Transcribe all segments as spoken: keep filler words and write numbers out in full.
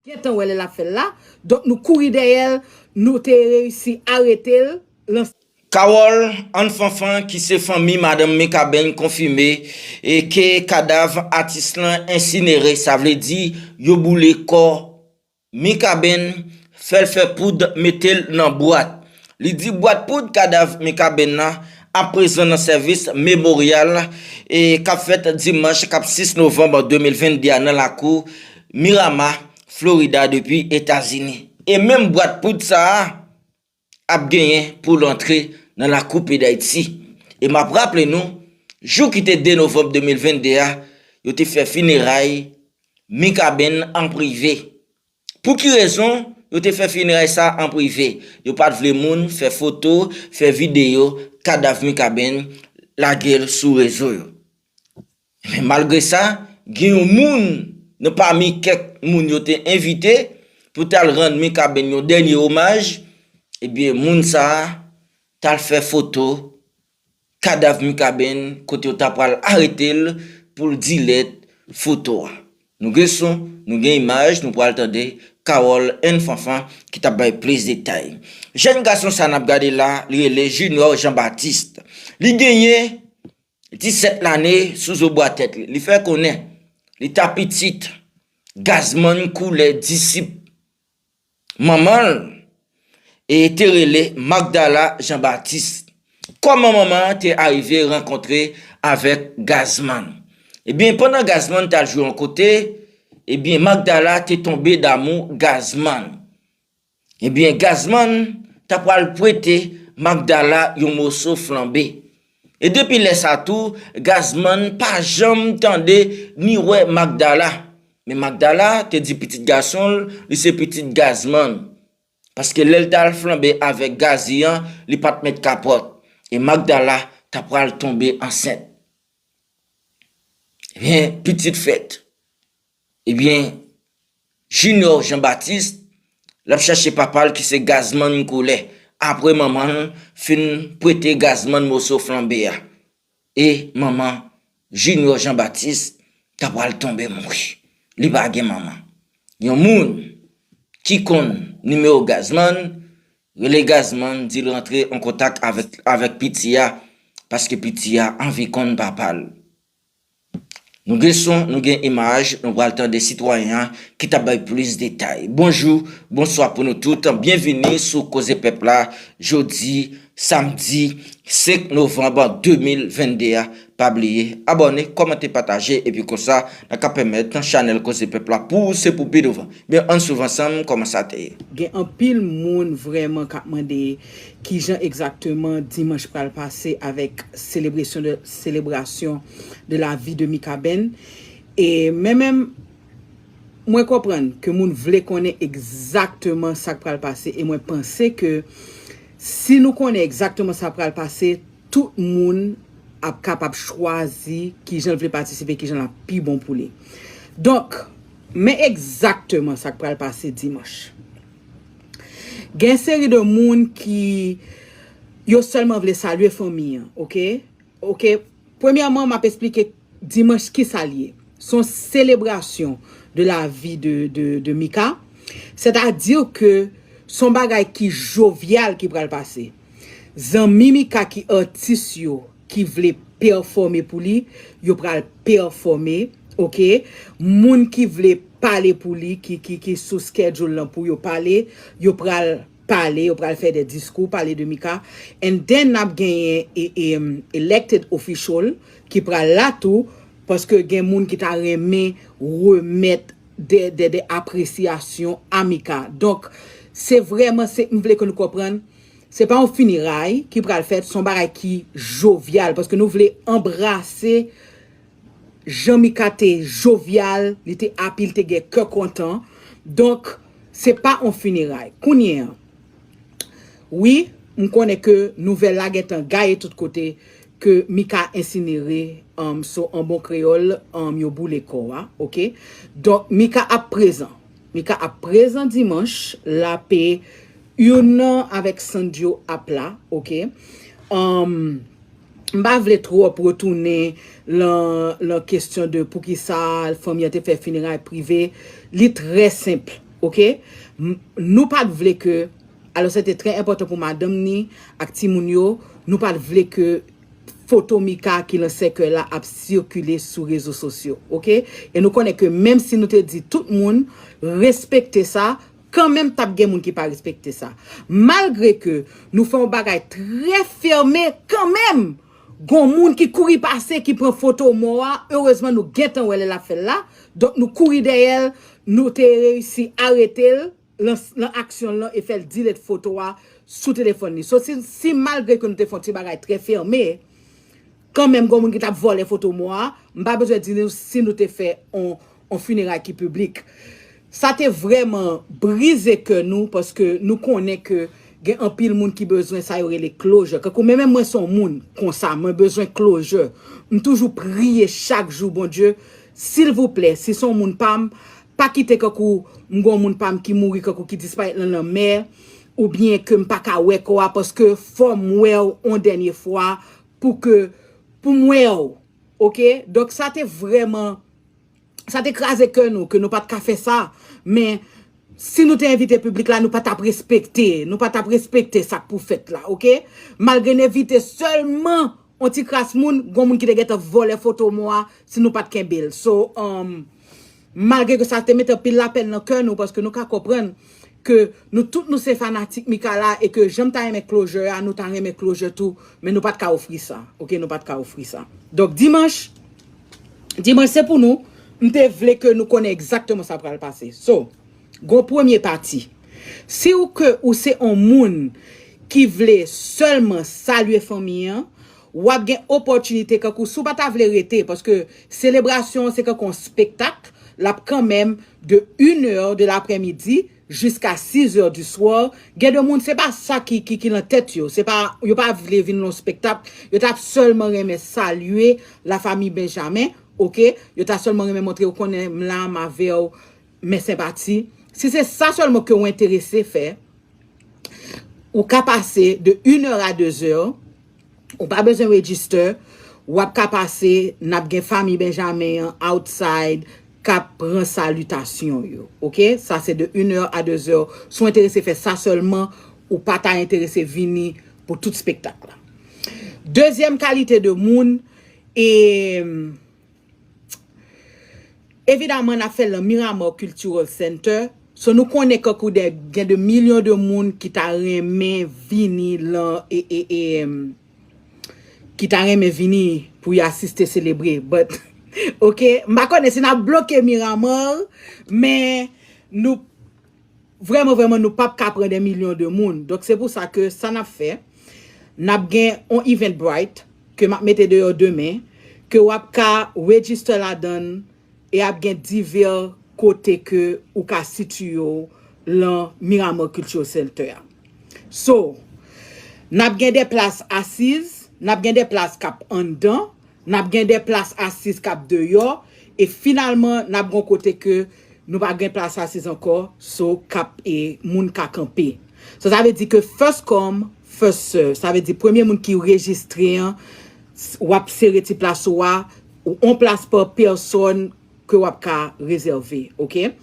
gentan wè lè l ap fè l la. Donk, nou kouri dèyè l, nou te reyisi arete l. Lan- Carole Anne Fanfan, ki se fanmi madanm Mikaben, konfime e ke kadav atis lan ensinere, sa vle di yo boule kò Mikaben, fè l fè poud, mete l nan bwat. Li di bwat poud kadav Mikaben nan aprezan nan sèvis memoryal e k ap fèt dimanch k ap sis novanm de mil venn de a nan lakou Miramar, Florida, depi Etazini. E menm bwat poud sa a ap genyen pou l antre nan lakou peyi Dayiti. E m ap raple nou, jou ki te de novanm de mil venn de a, yo te fè fineray Mikaben an prive. Pou ki rezon yo te fè fineray sa an prive? Yo pa t vle moun fè foto, fè videyo kadav Mikaben, lage l sou rezo yo. Men malgre sa, gen yon moun nan pami kèk moun yo te envite pou t al rann Mikaben yon dènye omaj. Ebyen, moun sa a t al fè foto kadav Mikaben kote yo ta pral arete l pou l dilèt foto a. Nou gen son, nou gen imaj, nou pral tande Carole Anne Fanfan ki t ap bay plis detay. Jèn gason sa n ap gade la, li rele Junior Jean Baptiste. Li genyen disèt lane sou zo bwa tèt li. Li fè konnen li ta pitit Gazman Koulè, disip manman l, e te rele Magdala Jean Baptiste. Kòman manman an te arive rankontre avèk Gazman? Ebyen, pandan Gazman t al jwe yon kote, ebyen, Magdala te tonbe damou Gazman. Ebyen, Gazman ta pral prete Magdala yon moso flanbe. E depi lè sa tou, Gazman pa janm tande ni wè Magdala. Men Magdala te di pitit gason l, li se pitit Gazman. Paske lè l t al flanbe avèk Gazi an, li pa t met kapòt. E Magdala ta pral tonbe ansent. Ebyen, pitit fèt. Ebyen, Junior Jean Baptiste, l ap chache papa l ki se Gazman Koulè. Apre manman l fin prete Gazman moso flanbe a. E manman Junior Jean Baptiste ta pral tonbe mouri. Li pa gen manman. Yon moun ki konn nimewo Gazman, rele Gazman, di l rantre an kontak avèk, avèk piti a, paske piti a anvi konn papa l. Nou gen son, nou gen imaj, nou pral tande sitwayen an ki t ap bay plis detay. Bonjou, bonswa pou nou tout. Byenvini sou Koze Pèp la, jodi, samdi senk novanm de mil venn de a. Pa bliye, abòne, kòmante, pataje, epi konsa, n a ka pèmèt chanèl Koze Pèp la pouse pou pi douvan. Byen, ann swiv ansanm kòman sa te ye. Gen anpil moun vrèman k ap mande kijan egzakteman dimanch pral pase avèk selebrasyon de, selebrasyon de la vie de Mikaben. E men menm, mwen konprann ke moun vle konnen egzakteman sa k pral pase, e mwen panse ke si nou konnen egzakteman sa k pral pase, tout moun ap kapab chwazi kijan l vle patisipe, kijan l ap pi bon pou li. Donk, men egzakteman sa k pral pase dimanch. Gen seri de moun ki yo sèlman vle salye fanmi an, oke? Oke, premyèman, m ap esplike dimanch ki sa l ye. Se yon selebrasyon de la vi de, de, de Mika. Sètadi ke se yon bagay ki jovyal ki pral pase. Zanmi Mika ki atis yo, ki vle pèfòme pou li, yo pral pèfòme, oke? Moun ki vle pale pou li, ki, ki, ki sou schedule lan pou yo pale, yo pral pale, yo pral fè de diskou, pale de Mika. And then, n ap genyen e, e, um, elected official ki pral la tou, paske gen moun ki ta renmen remèt de, de, de apresyasyon a Mika. Donk, se vrèman, se, m vle ke nou konprann, se pa yon fineray ki pral fèt, se yon bagay ki jovyal, paske nou vle anbrase jan Mika te jovyal, li te api, li te gen kè kontan. Donk, se pa yon fineray. Kounye an, wi, m konnen ke nouvèl la gentan gaye tout kote ke Mika ensinere, um, so an bon kreyòl, um, yo boule kò a, oke? Donk, Mika ap prezan. Mika ap prezan dimanch, l ap, e, youn nan avèk Sandyo ap la, oke? Um, m pa vle twòp retounen lan, lan kesyon de poukisa fanmi an te fè fineray prive. Li trè senp. Oke? M- Nou pa t vle ke, alò se te trè enpòtan pou madanm ni ak timoun yo, nou pa t vle ke foto Mika ki nan sèkèy la ap sikile sou rezo sosyo, oke? E nou konnen ke menm si nou te di tout moun respekte sa, kanmenm t ap gen moun ki pa respekte sa. Malgre ke nou fè yon bagay trè fèmen kanmenm, gon moun ki kouri pase, ki pran foto mò a, erezman nou gentan wè lè l ap fè l la, donk nou kouri dèyè l, nou te reyisi arete l, lan, lan aksyon l lan e fè l delete foto a sou telefòn li. So, si, si malgre ke nou te fè yon ti bagay trè fèmen, kanmenm, gon moun ki t ap vòlè foto mò a, m pa bezwen di nou si nou te fè on, on fineray ki piblik. Sa te vrèman brize kè nou, paske nou konnen ke gen anpil moun ki bezwen sa yo rele closure. Kankou mwen menm, mwen se yon moun konsa, mwen bezwen closure. M toujou priye chak jou, Bondye, silvouplè, si se yon moun pa m, pa kite kankou m gon moun pa m ki mouri, kankou ki disparèt nan lanmè, oubyen ke m pa ka wè kò a, paske fò m wè w on dènye fwa pou ke, pou m wè w. Oke? Donk sa te vrèman, sa te kraze kè nou, ke nou pa t ka fè sa. Men si nou te envite piblik la, nou pa t ap respekte, nou pa t ap respekte sa k pou fèt la, oke? Malgre n envite sèlman on ti kras moun, gon moun ki te gentan vòlè foto mò a, si nou pa t kenbe l. So, um, malgre ke sa te mete anpil lapèn nan kè nou, paske nou ka konprann ke nou tout nou se fanatik Mika la, e ke jan m ta renmen closure a, nou ta renmen closure tou, men nou pa t ka ofri sa, oke, nou pa t ka ofri sa. Donk, dimanch, dimanch se pou nou, m te vle ke nou konnen egzakteman sa pral pase. So, gon premye pati. Si w ke ou se on moun ki vle sèlman salye fanmi an, w ap gen opòtinite kankou si w pa ta vle rete, paske selebrasyon se kankou on spektak, l ap kanmenm de une heure de l'après-midi jusqu'à six heures du soir. Gen de moun, se pa sa ki, ki, ki nan tèt yo. Se pa, yo pa vle vin nan spektak. Yo t ap sèlman renmen salye la famille Benjamin, oke? Yo ta sèlman renmen montre yo konnen m la, m avè w, men senpati. Si se sa sèlman ke w enterese fè, ou ka pase de une heure à deux heures, ou pa bezwen register, w ap ka pase, n ap gen fanmi Benjamin an outside k ap pran salitasyon yo. Oke? Sa se de une heure à deux heures. Si w enterese fè sa sèlman, ou pa ta enterese vini pou tout spektak la. Dezyèm kalite de moun, e, evidaman, n ap fè l nan Miramar Cultural Center. So, nou konnen kankou de, gen de milyon de moun ki ta renmen vini lan, e, e, e, em, ki ta renmen vini pou y asiste selebre. But, oke, m pa konnen si n ap bloke Miramar, men nou, vrèman, vrèman, nou p ap ka pran de milyon de moun. Donk, se pou sa ke sa n ap fè, n ap gen on Eventbrite ke m ap mete deyò demen, ke w ap ka register ladan l, e ap gen divè kote ke ou ka sitiye w lan Miramar Cultural Center a. So, n ap gen de plas asiz, n ap gen de plas k ap anndan, n ap gen de plas asiz k ap deyò, e finalman, n ap gen yon kote ke nou pa gen plas asiz ankò, so k ap, e, moun ka kanpe. So, sa vle di ke first come, first serve. Sa vle di premye moun ki rejistre an, s- w ap sere ti plas ou a, ou on plas pa pèsòn ke w ap ka rezève, oke?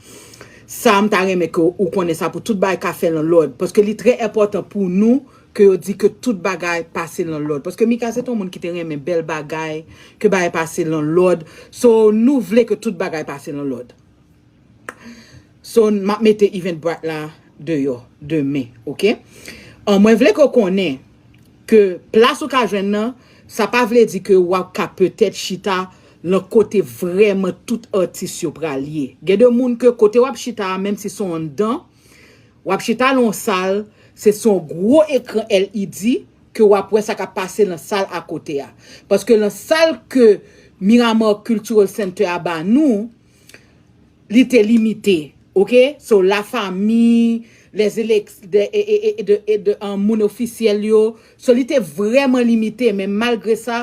Sa, m ta renmen ke ou konnen sa pou tout bagay ka fè lan lòd, paske li trè enpòtan pou nou ke yo di ke tout bagay pase lan lòd. Paske Mika se te yon moun ki te renmen bèl bagay, ke bagay pase lan lòd. So, nou vle ke tout bagay pase lan lòd. So, m ap mete Eventbrite la deyò, demen, oke? An, mwen vle ke w konnen ke plas ou ka jwenn nan, sa pa vle di ke w ap ka petèt chita lan kote vrèman tout atis yo pral ye. Gen de moun ke kote w ap chita a, menm si se anndan, w ap chita lan yon sal, se sou yon gwo ekran L E D ke w ap wè sa k ap pase lan sal akote a. Paske lan sal ke Miramar Cultural Center a ba nou, li te limite, oke? So, lafanmi, les élect, de, e, e, e, de, e, de, an, moun ofisyèl yo. So, li te vrèman limite, men malgre sa,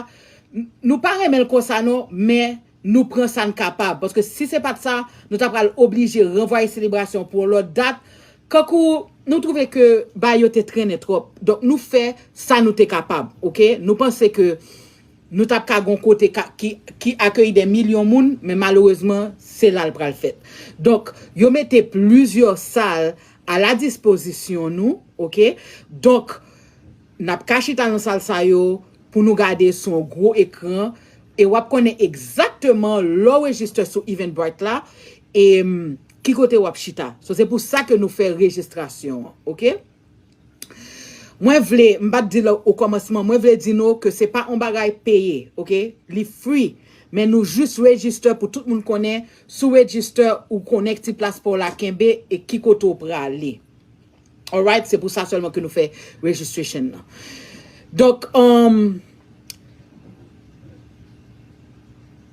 n- nou pa renmen l konsa non, men nou pran sa n kapab. Paske si se pa t sa, nou ta pral oblije ranvwaye selebrasyon pou yon lòt dat. Kankou nou twouve ke bagay yo te trennen twòp. Donk, nou fè sa nou te kapab, oke? Nou panse ke nou t ap ka gon kote ka, ki, ki akeyi dè milyon moun, men malerezman, se la l pral fèt. Donk, yo mete plizyè sal a la dispozisyon nou, oke? Donk, n ap ka chita nan sal sa yo pou nou gade sou yon gwo ekran, e w ap konnen egzakteman lè w rejistè sou Eventbrite la, e ki kote w ap chita. So, se pou sa ke nou fè rejistrasyon an, oke? Mwen vle, m pa t di l o kòmansman, mwen vle di nou ke se pa yon bagay peye, oke? Li free. Men nou jis rejistè pou tout moun konnen, si w rejistè ou konnen ki ti plas pa w la kenbe e ki kote w prale. Alright, se pou sa sèlman ke nou fè registration nan. Donk, um,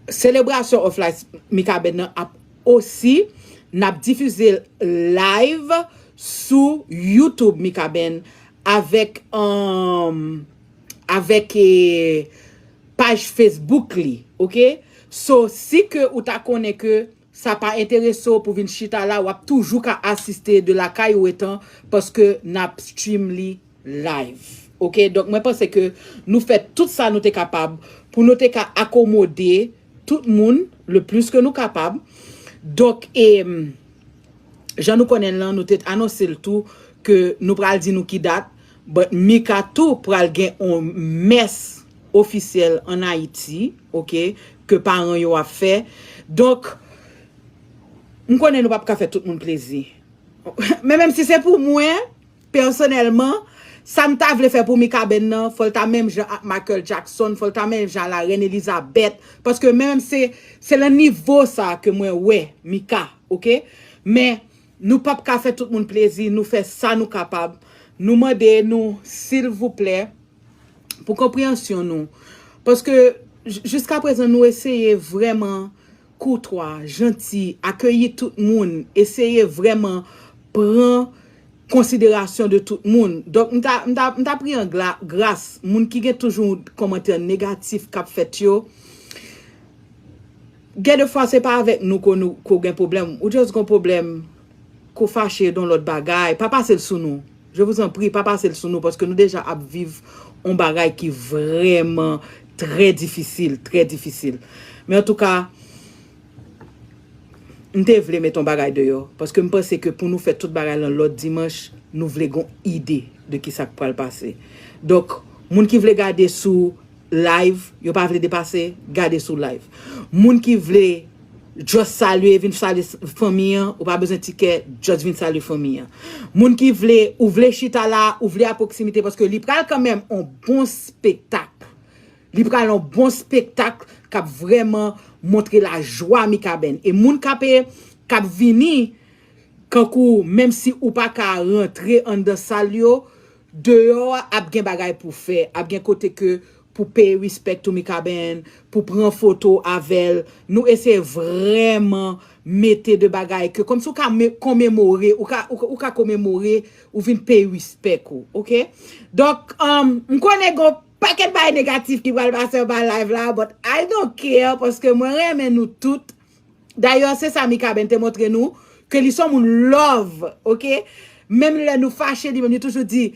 selebrasyon Off Life Mikaben nan ap osi, n ap difize live sou YouTube Mikaben avèk, um, avèk eh, paj Facebook li, oke? So, si ke ou ta konnen ke sa pa enterese w pou vin chita la, w ap toujou ka asiste de lakay ou etan, paske n ap stream li live. Oke? Donk, mwen panse ke nou fè tout sa nou te kapab pou nou te ka akomode tout moun le plis ke nou kapab. Donk, e, jan nou konnen l lan, nou te anonse l tou ke nou pral di nou ki dat, but Mika tou pral gen yon mès ofisyèl ann Ayiti, oke, ke paran yo ap fè. Donk, m konnen nou p ap ka fè tout moun plezi. Men menm si se pou mwen, pèsonèlman, sa m ta vle fè pou Mikaben nan, fò l ta menm jan ak Michael Jackson, fò l ta menm jan a la Reine Elizabeth, paske menm se, se nan nivo sa ke mwen wè Mika, oke? Men, nou p ap ka fè tout moun plezi, nou fè sa nou kapab. Nou mande nou, silvouplè, pou konpreyansyon nou. Paske, j-, jiskaprezan, nou eseye vrèman koutwa, janti, akeyi tout moun, eseye vrèman pran konsiderasyon de tout moun. Donk, m ta, m ta, m ta priye an gla-, gras, moun ki gen toujou kòmantè negatif k ap fèt yo, gen de fwa se pa avèk nou ke nou, ke w gen pwoblèm. Ou just gon pwoblèm, ke w fache de yon lòt bagay. Pa pase l sou nou. Je vous en prie, pa pase l sou nou, paske nou deja ap viv yon bagay ki vrèman trè difisil, trè difisil. Men antouka, m te vle met yon bagay deyò, paske m panse ke pou nou fè tout bagay lan lòt dimanch, nou vle gon ide de kisa k pral pase. Donk, moun ki vle gade sou live, yo pa vle depase, gade sou live. Moun ki vle just salye, vin salye s-, fanmi an, ou pa bezwen tikè, just vin salye fanmi an. Moun ki vle, ou vle chita la, ou vle a pwoksimite, paske li pral kanmenm yon bon spektak. Li pral yon bon spektak k ap vrèman montre lajwa Mikaben. E moun k ap, k ap vini, kankou, menm si ou pa ka rantre anndan sal yo, deyò a ap gen bagay pou fè, ap gen kote ke pou peye respect to Mikaben, pou pran foto avè l. Nou eseye vrèman mete de bagay ke kòmsi ou ka me-, komemore, ou ka, ou, ou ka komemore, ou vin peye respect ou, oke? Donk, um, m konnen gon pakèt bagay negatif ki pral pase anba live la, but I don't care, paske mwen renmen nou tout. Dayè, se sa Mikaben te montre nou, ke li se yon moun love, oke? Menm lè nou fache, li menm, li toujou di,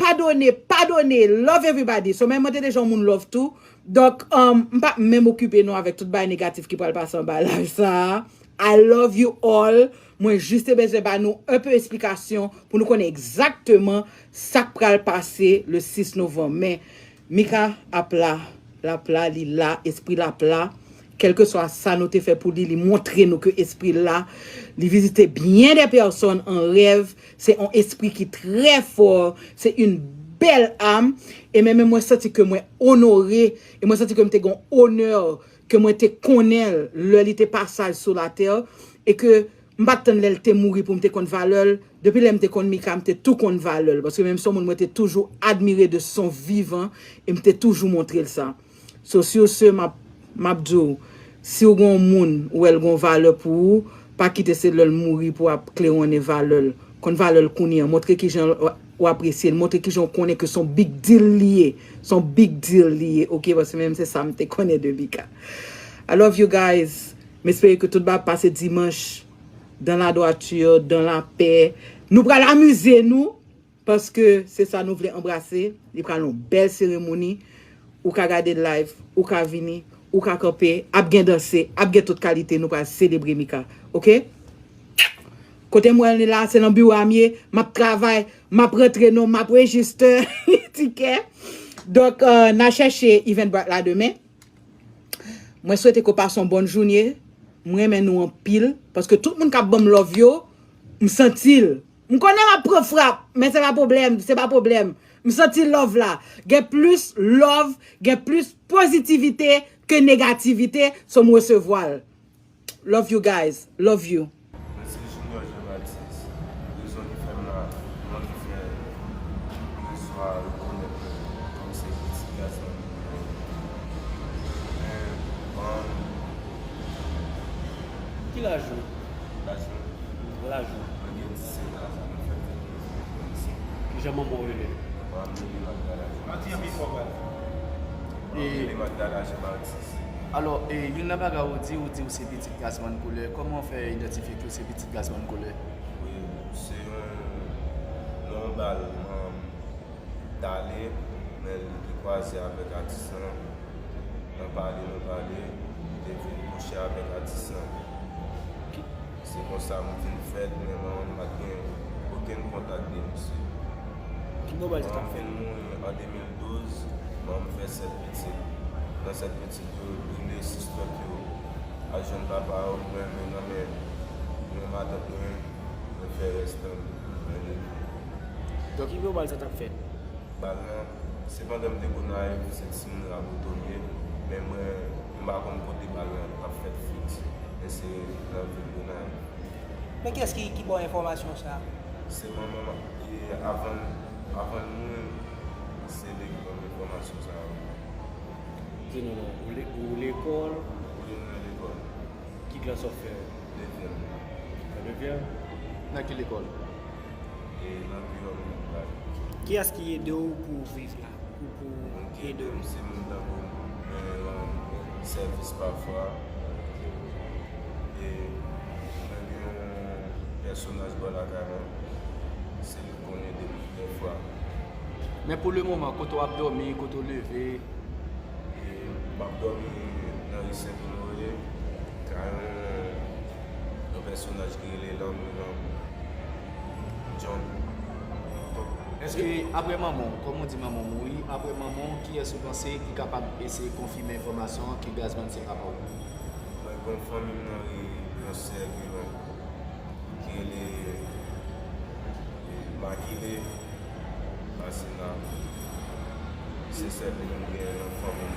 padone, padone, love everybody. So, menm mwen te deja yon moun love tou. Donk, um, m p ap menm okipe nou avèk tout bagay negatif ki pral pase anba live sa a. I love you all. Mwen jis te bezwen ba nou enpe esplikasyon pou nou konnen egzakteman sa k pral pase le sis novanm. Men, Mika ap la, l ap la, li la, espri l ap la. Kèlkeswa sa nou te fè pou li, li montre nou ke espri l la. Li vizite byen de pèsòn an rèv. Se yon espri ki trè fò. Se yon bèl am. E menm mwen santi ke mwen onore. E mwen santi ke m te gen onè ke mwen te konnen l lè li te pasaj sou latè. E ke m pa t tann lè l te mouri pou m te konn valè l. Depi lè m te konn Mika, m te tou konn valè l. Paske menm se yon moun mwen te toujou admire de son vivan, e m te toujou montre l sa. So, sur ce, m ap, m ap di w, si w gen yon moun, ou wè l gen yon valè pou ou, pa kite se lè l mouri pou w ap klewonnen valè l. Konn valè l kounye a. Montre kijan w apresye l. Montre kijan w konnen ke se yon big deal li ye. Se yon big deal li ye, oke? Paske menm se sa m te konnen de Mika. I love you guys. M espere ke tout bagay ap pase dimanch dans la droiture, dans la paix. Nou pral amize nou, paske se sa nou vle anbrase. Li pral yon bèl seremoni. Ou ka gade live, ou ka vini, ou ka kanpe, ap gen danse, ap gen tout kalite, nou pral selebre Mika, oke? Kote m wè l la, se nan biwo a m ye, m ap travay, m ap rantre non, m ap rejiste tikè. Donk, euh, n a chèche Eventbrite la demen. Mwen swete ke w pase yon bòn jounen. M renmen nou anpil, paske tout moun k ap ban m love yo, m santi l. M konnen m ap pran frap, men se pa pwoblèm, se pa pwoblèm. M santi love la. Gen plis love, gen plis pozitivite ke negativite, so m resevwa l. Love you guys, love you. Mwen se Junior Jean Baptiste. Rezon ki fè m la, mwen ki fè rezo a rekonèt mwen kòm se pitit gason. Men, ban m Ki laj ou? Laj mwen? Laj ou? Mwen gen disèt an, mwen fèt depi mwen se. Kijan manman w rele? Manman m rele Magdala Jean Baptiste. Manman m rele Magdala Jean Baptiste. Alò, e, youn nan bagay ou di, ou di ou se pitit Gazman Koulè. Kòman w fè idantifye ke w se pitit Gazman Koulè? Wi, se yon non bal, manman m t ale, men li te kwaze avèk atis lan. Nan pale, nan pale, li te vin kouche avèk atis lan. Se konsa m vin fèt, men manman m pa t gen okenn kontak de misye. Ki bò bal sa t ap fèt? Manman m vin mouri an de mil douz, manman m fè sèt pitit. Nan sèt pitit yo, li lese sis lòt yo al jwenn papa yo, mwen, mwen nan men, mwen, matant mwen, mwen fè rès tan mwen leve. Donk, ki bò bal sa t ap fèt? Bal lan, se pandan m te Gonayiv, se timoun Raboto m ye, men mwen, m pa konn kote bal lan t ap fèt fiks, men se nan vil Gonayiv. Men kiyès ki, ki ba w enfòmasyon sa a? Se manman m, e avan, avan l mouri, se li ki ban m enfòmasyon sa yo. Di nou non, ou le-, ou lekòl? Wi, m nan lekòl. Ki klas w ap fè? Nevyèm. Nan nevyèm? Nan ki lekòl? E nan Giyòm Lokal. Kiyès ki ede w pou w viv la? Pou, pou ede w? Moun ki ede m, se moun tankou m, men, sèvis pafwa. E mwen gen yon pèsonaj bò lakay mwen, se li k konn ede m dèfwa. Men pou le moman, kote w ap dòmi, kote w leve? E m ap dòmi nan ri Sent Onore, kay yon, yon pèsonaj ki rele Lanmou, Lanmou. John. Èske apre manman w, kòm ou di manman w mouri, apre manman w, kiyès ou panse ki kapab eseye konfime enfòmasyon an ke Gazman se papa w? Mwen gen yon fanmi m nan ri, yon sè ki, ki rele, e, Makile Masina. Se sèl li menm gen nan fanmi m,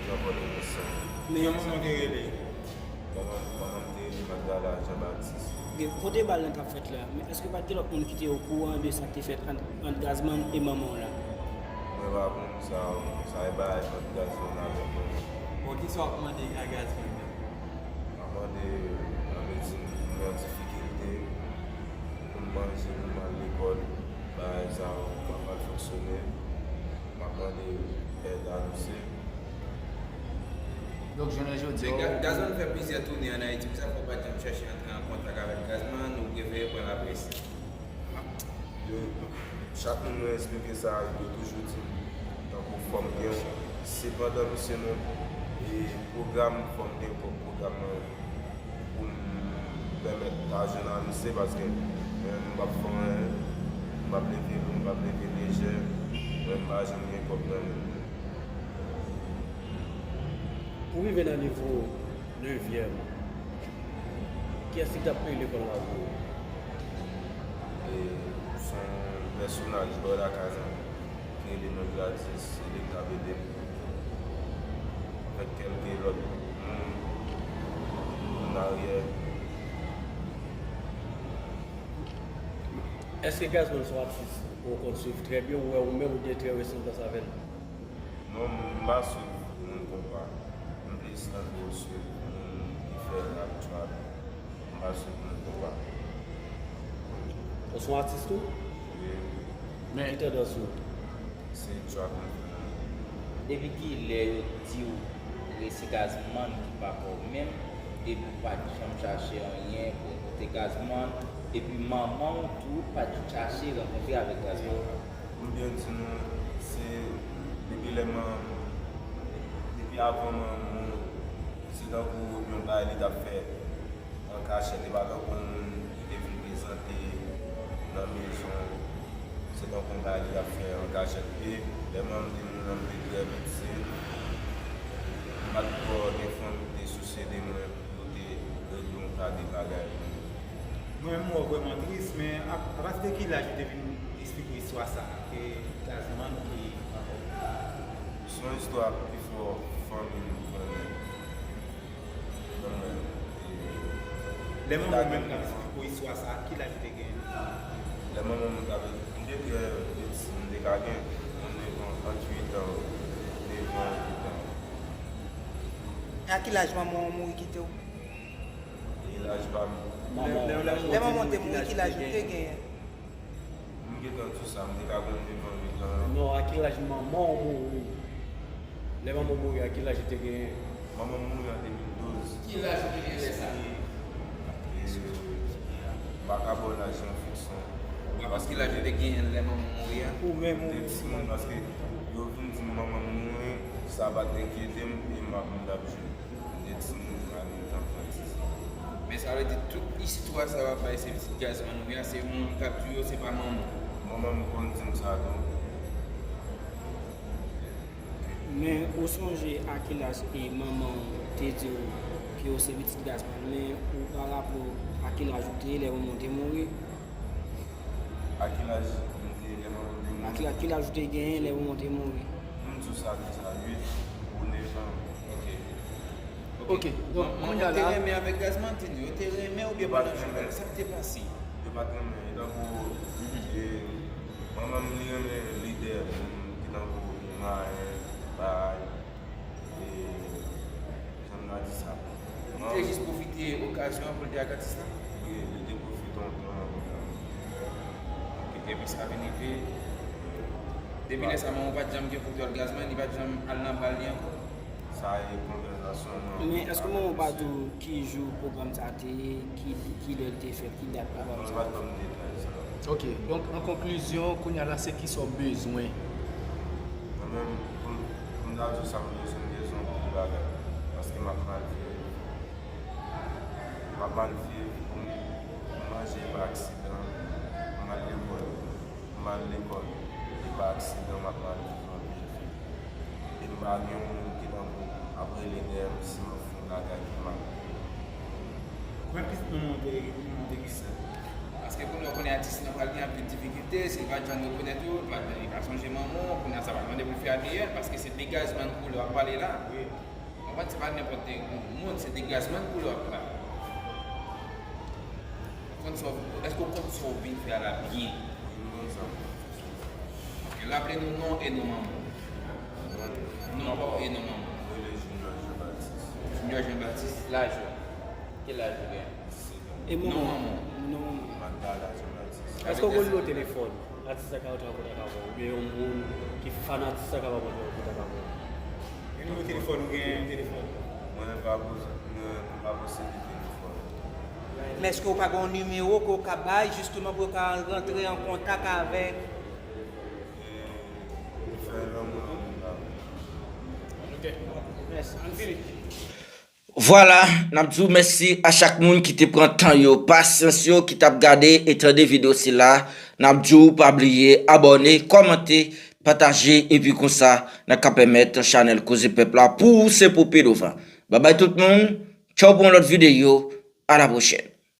nan Pòtoprens lan. Li gen yon manman ki rele? Manman, manman m te rele Magdala Jean Baptiste. Gen, kote bal lan t ap fèt la, men èske pa t gen lòt moun ki te okouran de sa k te fèt ant, ant Gazman e manman w la? Mwen pa konn sa, sa e bagay ant Gazman avèk manman. Bon, kisa w ap mande a Gazman menm? M ap mande, ann di, m nan difikilte pou m manje, pou m al lekòl, bagay sa yo pa pral fonksyone. M ap mande èd a misye. Donk, jounen jodi a, Ga-, Gazman fè plizyè toune ann Ayiti, poukisa fò w pa t janm chèche antre an kontak avèk Gazman, ou prefere pran laprès? Yo, chak moun mwen eksplike sa, yo toujou di m, tankou fò m gen yon, se pandan misye nan, e, pwogram, fò m gen pwòp pwogram mwen. Pou m pèmèt ta jwenn a misye, paske mwen menm m p ap fè anyen, m p ap leve lou, m p ap leve lejè, mwen m pa janm gen kòb nan men m. Pou rive nan nivo nevyèm, kiyès ki t ap peye lekòl la pou ou? E, se yon pèsonaj bò lakay mwen ki rele Nonn Gladys, se li k t ap ede m. Avèk kèlke lòt moun ann aryè. Èske Gazman se yon atis ou konn swiv trè byen, ou wè ou menm ou gen trè resanblans avè l? Non, m pa swiv moun konpa. M plis tankou swiv moun ki fè rap, trap. M pa swiv moun konpa. Ou se yon atis tou? Wi. Men ki tandans ou? Se trap mwen fè. Depi kilè yo di w se Gazman ki papa w menm, epi w pa t janm chache anyen pou w koute Gazman, epi manman w tou pa t chache rankontre avèk Gazman? Pou m byen di nou, se depi lè manman m Avan manman w, se tankou yon bagay li t ap fè an kachèt, e pa tankou yon moun ki te vin prezante nan mezon. Se tankou yon bagay li t ap fè an kachèt. E lè manman m te mouri, m te trè piti, m pa t twò gen fanmi ki te sousye de mwen pou yo te regle yon ta de bagay pou mwen. Mwen menm, m wè w vrèman tris, men a, apati de ki laj ou te vin esplike w istwa sa a, ke Gazman ki ankò? Se yon istwa pifò fanmi m konnen. Lè manman w menm t ap esplike w istwa sa a, ki laj ou te genyen? Lè manman m t ap, m te trè piti, m te ka gen yon nèf an, ant uit an, nèf an, uit an. E a ki laj manman w mouri kite w? E laj pa m. Lè manman w te mouri, ki laj ou te genyen? M gentan di w sa, m te ka konn devan mi tan. Non, a ki laj manman w mouri? Lè manman w mouri, a ki laj ou te genyen? Manman m mouri an de mil douz. Ki laj ou te genyen lè sa? E, e, m pa ka ba w laj lan fiks non. Ou pa konn ki laj ou te genyen lè manman w mouri a? Ou menm, ou menm. M te timoun, paske yo vin di m manman m mouri, sa pa t enkyete m, e m ap, m t ap jwe. M te timoun, m pa gen tan fè ti sa. Men sa vle di tout istwa sa w ap bay se pitit Gazman ou ye a, se moun k ap di w yo, se pa manman w. Manman m konn di m sa tou. Men ou sonje a ki laj e manman w te di w ke w se pitit Gazman, men ou pa raple w a ki laj ou te ye lè manman w te mouri? A ki laj m te ye lè manman m te mouri? A ki, a ki laj ou te genyen lè manman w te mouri? M di w sa deja, uit ou nèf an. Ok. Ok, donk, kounye a la, manman w te renmen avèk Gazman, di nou, yo te renmen oubyen pa nan jwèt, sa k te pase? Yo pa t renmen, e tankou, e, manman m li renmen lidè, moun ki tankou Mayen, bay, e, jan m ta di sa. Li te jis pwofite okazyon an pou l te ak atis la? Wi, li te pwofite yon tan avèk atis la. Epi sa vin rive. Depi lè sa, manman w pa t janm gen kontwòl Gazman, li pa t janm al nan bal li ankò? Sa e konvèsasyon manman. Men èske manman w pa di w ki jou pwogram sa a te ye, ki, ki lè l te fèt, ki dat pwogram sa a? Non, li pa t ban m detay sa. Ok, donk, an konklizyon, kounye a la, se kisa w bezwen? Mwen menm, pou m, pou m ta di w sa m bezwen, m bezwen anpil bagay. Paske m ap mal viv. M ap mal viv, pou m, pou m manje pa aksidan, pou m al lekòl, pou m al lekòl, e pa aksidan, m ap mal viv anpil. E m pa gen yon moun ki tankou ap rele dèyè m si m ap fè yon bagay ki mal. Konbyen pitit manman w te, manman w te gen? Sèt. Paske kounye a w konnen atis lan pral gen anpil difikilte, si l pa t janm rekonèt ou, li pa, li pa sonje manman w, kounye a sa pral mande pou l fè A D N, paske se de Gazman koulè w ap pale la. Wi. Konprann, se pa nenpòt de moun, se de Gazman koulè w ap pale. Ou konn sa w, èske w konn sa w vin fè a la byen? Wi, m konn sa m vin fè. Ok, raple nou non e non manman w. Non pa w e non manman w. Mwen rele Junior Jean Baptiste. Junior Jean Baptiste, laj ou? Ki laj ou gen? Disèt an. E manman w? Non manman w. Magdala Jean Baptiste. Èske w gen nimewo telefòn? Atis la ka rantre an kontak avè w, oubyen yon moun ki fan atis la kapab rantre an kontak avè w. Gen nimewo telefòn, ou gen telefòn? Mwen pa pos-, mwen pa posede telefòn. Men èske w pa gen yon nimewo ke w ka bay jisteman pou yo ka rantre an kontak avèk? E, fè lanmou, lanmou, lanmou. Ok. Mèsi. Ann fini. Vwala, n ap di w mèsi a chak moun ki te pran tan yo, pasyans yo, ki t ap gade e tande videyo sila. N ap di w pa bliye abòne, kòmante, pataje, epi konsa, n a ka pèmèt chanèl Koze Pèp la pouse pou pi douvan. Babay tout moun, tchaw pou yon lòt videyo, a la pwochèn.